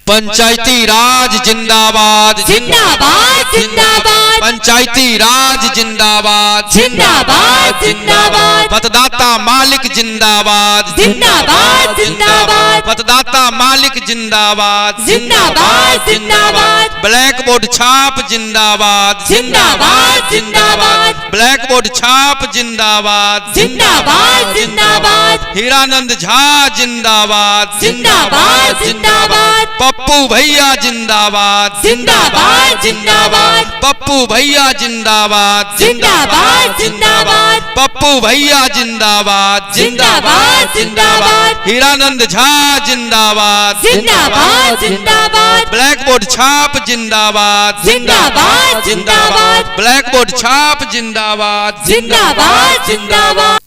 पंचायती राज जिंदाबाद, जिंदाबाद जिंदाबाद। पंचायती राज जिंदाबाद, जिंदाबाद जिंदाबाद। मतदाता मालिक जिंदाबाद, जिंदाबाद जिंदाबाद। मतदाता मालिक जिंदाबाद, जिंदाबाद जिंदाबाद। ब्लैक बोर्ड छाप जिंदाबाद, जिंदाबाद जिंदाबाद। ब्लैक बोर्ड छाप जिंदाबाद, जिंदाबाद जिंदाबाद। हीरानंद झा जिंदाबाद, जिंदाबाद जिंदाबाद। पप्पू भैया जिंदाबाद, जिंदाबाद जिंदाबाद। पप्पू भैया जिंदाबाद, जिंदाबाद जिंदाबाद। पप्पू भैया जिंदाबाद, जिंदाबाद जिंदाबाद। हीरानंद झा जिंदाबाद, जिंदाबाद जिंदाबाद। ब्लैक बोर्ड छाप जिंदाबाद, जिंदाबाद जिंदाबाद। ब्लैक बोर्ड छाप जिंदाबाद, जिंदाबाद जिंदाबाद।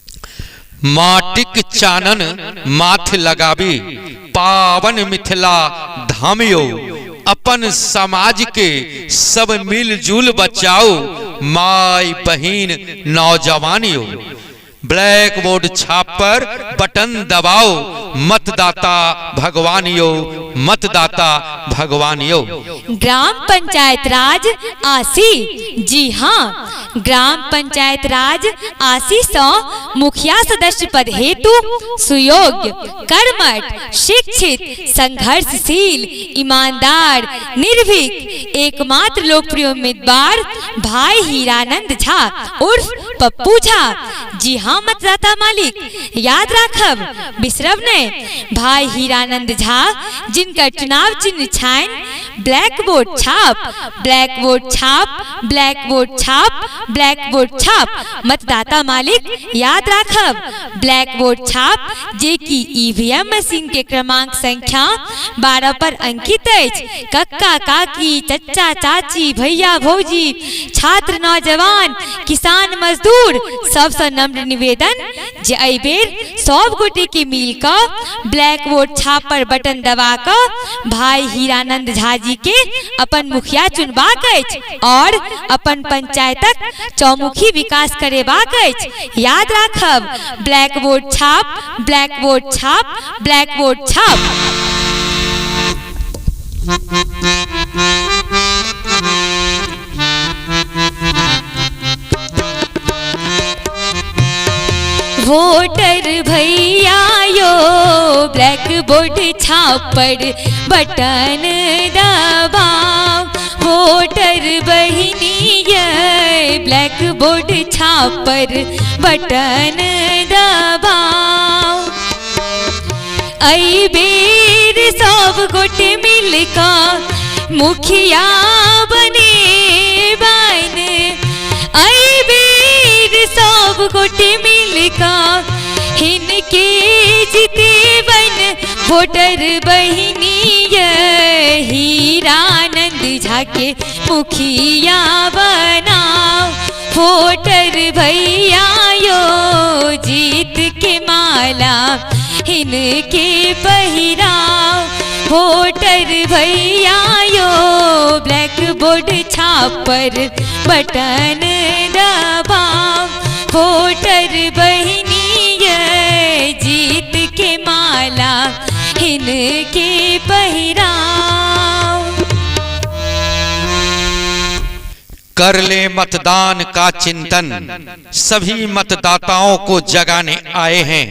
माटिक चानन माथ लगाबी, पावन मिथिला धामियो, अपन समाज के सब मिलजुल बचाओ, माई बहिन नौजवानियो। ब्लैक बोर्ड छाप पर बटन दबाओ, मतदाता भगवानियो, मतदाता भगवानियो। ग्राम पंचायत राज आसी, जी हाँ, ग्राम पंचायत राज आसी सौ मुखिया सदस्य पद हेतु सुयोग्य, कर्मठ, शिक्षित, संघर्षशील, ईमानदार, निर्भीक, एकमात्र लोकप्रिय उम्मीदवार भाई हीरानंद झा उर्फ पप्पू झा। जी हाँ मतदाता मालिक, याद राखब, बिसरब ने भाई हीरानंद झा, जिनका चुनाव चिन्ह छाइन ब्लैक बोर्ड छाप, ब्लैक बोर्ड छाप, ब्लैक बोर्ड छाप, ब्लैक बोर्ड छाप। मतदाता मालिक याद राखब, ब्लैक बोर्ड छाप जे की ईवीएम मशीन के क्रमांक संख्या 12 पर अंकित अछि। कक्का काकी, चच्चा चाची, भैया भौजी, छात्र नौजवान, किसान मजदूर, सबसे नम्र निवेदन जे एहि बेर सब गोटे के मिल कऽ ब्लैक बोर्ड छाप पर बटन दबा कऽ भाई हीरानंद झा जी के अपन मुखिया चुनबाक अछि और अपन पंचायतक चौमुखी विकास करेबाक अछि। याद राखब, ब्लैक बोर्ड छाप, ब्लैक बोर्ड छाप, ब्लैक बोर्ड छाप। वोटर भैया यो ब्लैक बोर्ड छाप पर बटन दबाओ, वोटर बहिनी ये ब्लैक बोर्ड छाप पर बटन दबाओ। अई बेर सब गोटे मिल कऽ मुखिया बने बन, अई बेर सब गोटे मिल कऽ हिनके जीतेबन, वोटर बहिनी ये हीरानंद झा के मुखिया बनाओ, वोटर भैया यो जीत के माला हिनके पहिराओ, वोटर भैया यो ब्लैक बोर्ड छाप पर बटन दबाओ, वोटर बहिनी ये जीत के माला हिनके पहिराओ। कर ले मतदान का चिंतन, सभी मतदाताओं को जगाने आए हैं।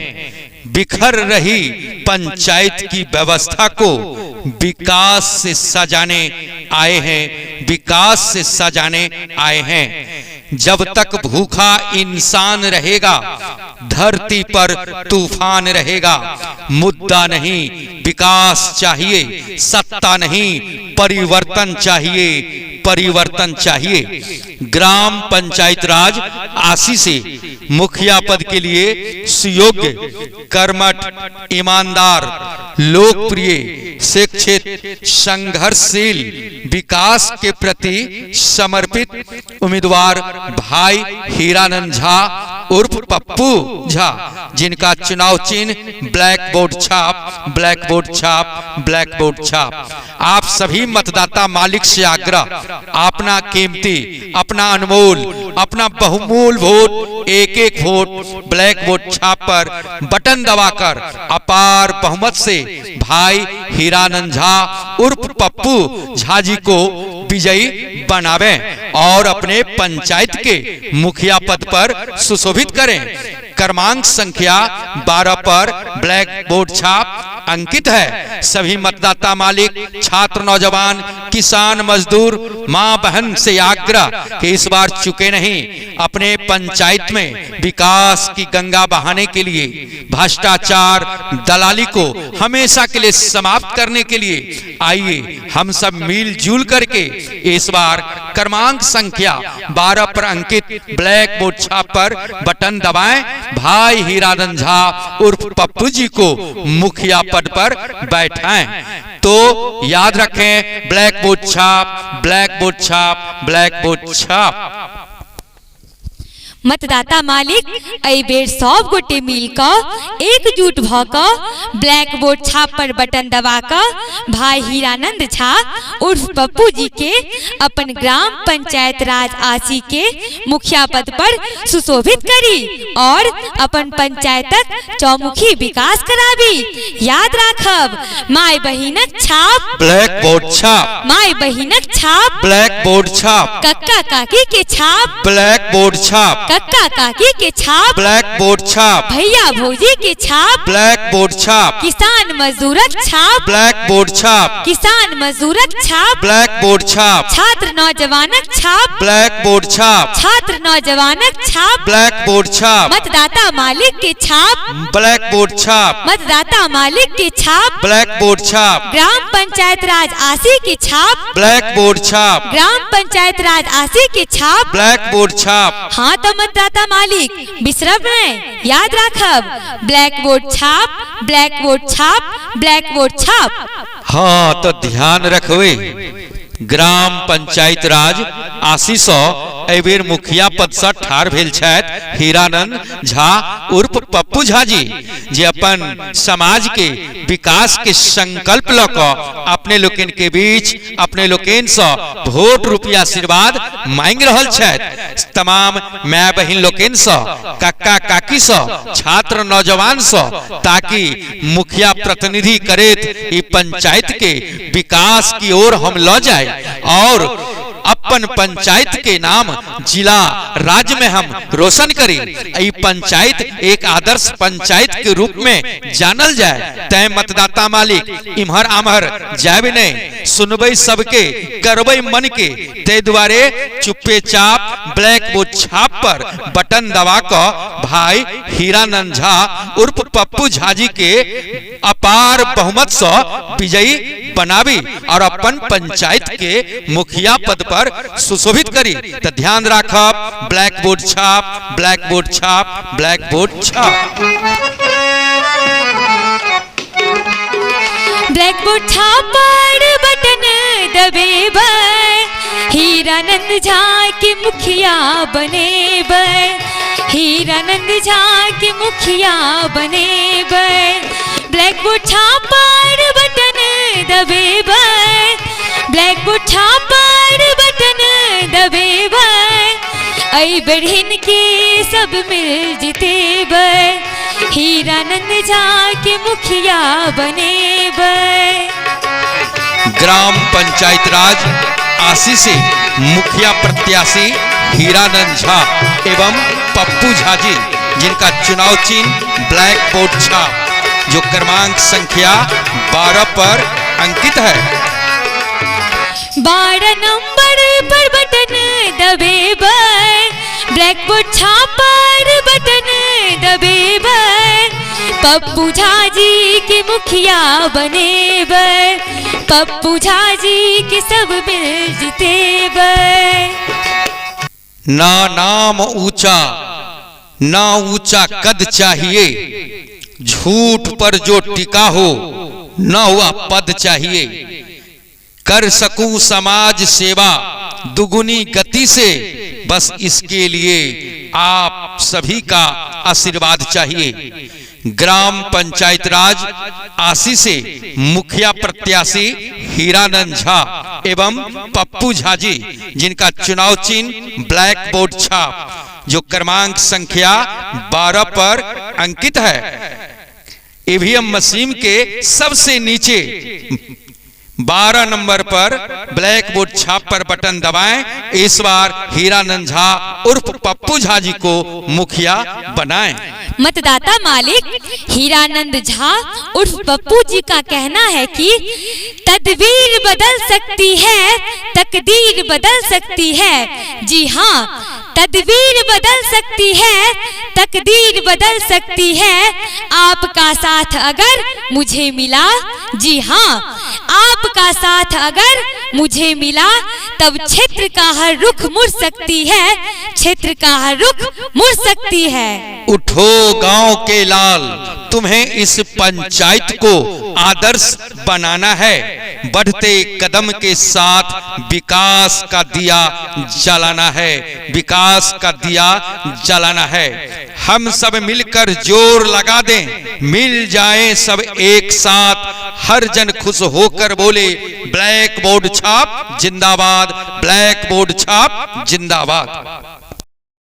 बिखर रही पंचायत की व्यवस्था को विकास से सजाने आए हैं, विकास से सजाने आए हैं। जब तक भूखा इंसान रहेगा, धरती पर तूफान रहेगा। मुद्दा नहीं विकास चाहिए, सत्ता नहीं परिवर्तन चाहिए, परिवर्तन चाहिए। ग्राम पंचायत राज आसी से मुखिया पद के लिए सुयोग्य, कर्मठ, ईमानदार, लोकप्रिय, शिक्षित, संघर्षशील, विकास के प्रति समर्पित उम्मीदवार भाई हीरानंद झा उर्फ पप्पू झा, जिनका चुनाव चिन्ह ब्लैक बोर्ड छाप, ब्लैक बोर्ड छाप, ब्लैक बोर्ड छाप। आप सभी मतदाता मालिक से आग्रह, अपना कीमती, अपना अनमोल, अपना बहुमूल वोट, एक एक वोट ब्लैक बोर्ड छाप पर बटन दबाकर अपार बहुमत से भाई हीरानंद झा उर्फ पप्पू झा जी को विजयी बनावें और अपने पंचायत के मुखिया पद पर सुशोभित करें। क्रमांक संख्या 12 पर ब्लैक बोर्ड छाप अंकित है। सभी मतदाता मालिक, छात्र, नौजवान, किसान, मजदूर, माँ बहन से आग्रह कि इस बार चुके नहीं, अपने पंचायत में विकास की गंगा बहाने के लिए, भ्रष्टाचार दलाली को हमेशा के लिए समाप्त करने के लिए आइए हम सब मिलजुल करके इस बार क्रमांक संख्या 12 पर अंकित ब्लैक बोर्ड छाप पर बटन दबाएं। भाई हीरानंद झा उर्फ पप्पू जी को मुखिया पद पर बैठाएं। तो याद रखें, ब्लैक बोर्ड छाप, ब्लैक बोर्ड छाप, ब्लैक बोर्ड छाप। मतदाता मालिक, एहि बेर सब गोटे मिल कऽ एकजुट भऽ कऽ ब्लैक बोर्ड छाप पर बटन दबा कऽ भाई हीरानंद झा उर्फ पप्पू जी के अपन ग्राम पंचायत राज आसी के मुखिया पद पर सुशोभित करी और अपन पंचायतक चौमुखी विकास कराबी। याद राखब, माय बहिनक छाप, ब्लैक बोर्ड छाप, माय बहिनक छाप, ब्लैक बोर्ड छाप, कक्का काकी के छाप, ब्लैक बोर्ड छाप, कक्का काकी के छाप, ब्लैक बोर्ड छाप, भैया भौजी के छाप, ब्लैक बोर्ड छाप, किसान मजदूरक छाप, ब्लैक बोर्ड छाप, किसान मजदूरक छाप, ब्लैक बोर्ड छाप, छात्र नौजवानक छाप, ब्लैक बोर्ड छाप, छात्र नौजवानक छाप, ब्लैक बोर्ड छाप, मतदाता मालिक के छाप, ब्लैक बोर्ड छाप, मतदाता मालिक के छाप, ब्लैक बोर्ड छाप, ग्राम पंचायत राज आसी के छाप, ब्लैक बोर्ड छाप, ग्राम पंचायत राज आसी के छाप, ब्लैक बोर्ड छाप। हाँ तो मतदाता मालिक बिसरब नहीं, याद राखब, ब्लैक बोर्ड छाप, ब्लैक बोर्ड छाप, ब्लैक बोर्ड छाप। हाँ तो ध्यान रखबे, ग्राम पंचायत राज आसी सौ एहि बेर मुखिया पद से ठाढ़ भेल छथि हीरानंद झा उर्फ पप्पू झा जी, जे अपन समाज के विकास के संकल्प ल कऽ अपने लोकनि के बीच अपने लोकनि से वोट रुपया आशीर्वाद मांगि रहल छथि। तमाम my बहिन लोकनि से, कक्का काकी से, छात्र नौजवान से, ताकि मुखिया प्रतिनिधि करैत ई पंचायत के विकास की ओर हम ल जाए और अपन पंचायत के नाम जिला राज्य में हम रोशन करी। ई पंचायत एक आदर्श पंचायत के रूप में जानल जाए। तैं मतदाता मालिक इम्हर आम्हर जाबे नहीं, सुनबै सबके, करबै मन के, ते दुआरे चुप्पे चाप ब्लैक बोर्ड छाप पर बटन दबा कऽ भाई हीरानंद झा उर्फ पप्पू झा जी के अपार बहुमत से विजयी बनाबी और अपन पंचायत के मुखिया पद पर सुशोभित करी। तो ध्यान राखब, ब्लैक बोर्ड छाप, ब्लैक बोर्ड छाप, ब्लैक बोर्ड छाप, ब्लैक बोर्ड छाप पर बटन दबेबै, हीरानंद झा के मुखिया बनेबै, हीरानंद झा के मुखिया बनेबै, ब्लैक बोर्ड छाप पर बटन दबेबै, ब्लैक बोर्ड छाप पर बटन दबेबै, एहि बेर हिनके सब मिल जितेबै, हीरानंद झा के मुखिया बनेबै। ग्राम पंचायत राज आसी से मुखिया प्रत्याशी हीरानंद झा एवं पप्पू झा जी, जिनका चुनाव चिन्ह ब्लैक बोर्ड छाप, जो क्रमांक संख्या 12 पर अंकित है। 12 नंबर पर बटन दबेबै, ब्लैक बोर्ड छाप पर बटन दबेबै, पप्पू झा जी के मुखिया बनेबै, पप्पू झा जी के सब मिल जितेबै। ना नाम ऊंचा ना ऊंचा कद चाहिए, झूठ पर जो टिका हो ना हुआ पद चाहिए, कर सकूं समाज सेवा दुगुनी गति से, बस इसके लिए आप सभी का आशीर्वाद चाहिए। ग्राम पंचायत राज आसी से मुखिया प्रत्याशी हीरानंद झा एवं पप्पू झा जी, जिनका चुनाव चिन्ह ब्लैक बोर्ड छाप, जो क्रमांक संख्या 12 पर अंकित है। ईवीएम मशीन के सबसे नीचे 12 नंबर पर ब्लैक बोर्ड छाप पर बटन दबाएं। इस बार हीरानंद झा उर्फ पप्पू झा जी को मुखिया बनाएं। मतदाता मालिक हीरानंद झा उर्फ पप्पू जी का कहना है कि तदबीर बदल सकती है, तकदीर बदल सकती है। जी हाँ, तदबीर बदल सकती है, तकदीर बदल सकती है। आपका साथ अगर मुझे मिला, जी हाँ, आपका साथ अगर मुझे मिला, तब क्षेत्र का हर रुख मुड़ सकती है, क्षेत्र का हर रुख मुड़ सकती है। उठो गांव के लाल, तुम्हें इस पंचायत को आदर्श बनाना है। बढ़ते कदम के साथ विकास का दिया जलाना है, विकास का दिया जलाना है। हम सब मिलकर जोर लगा दें, मिल जाएं सब एक साथ, हर जन खुश होकर बोले ब्लैक बोर्ड छाप जिंदाबाद, ब्लैक बोर्ड छाप जिंदाबाद।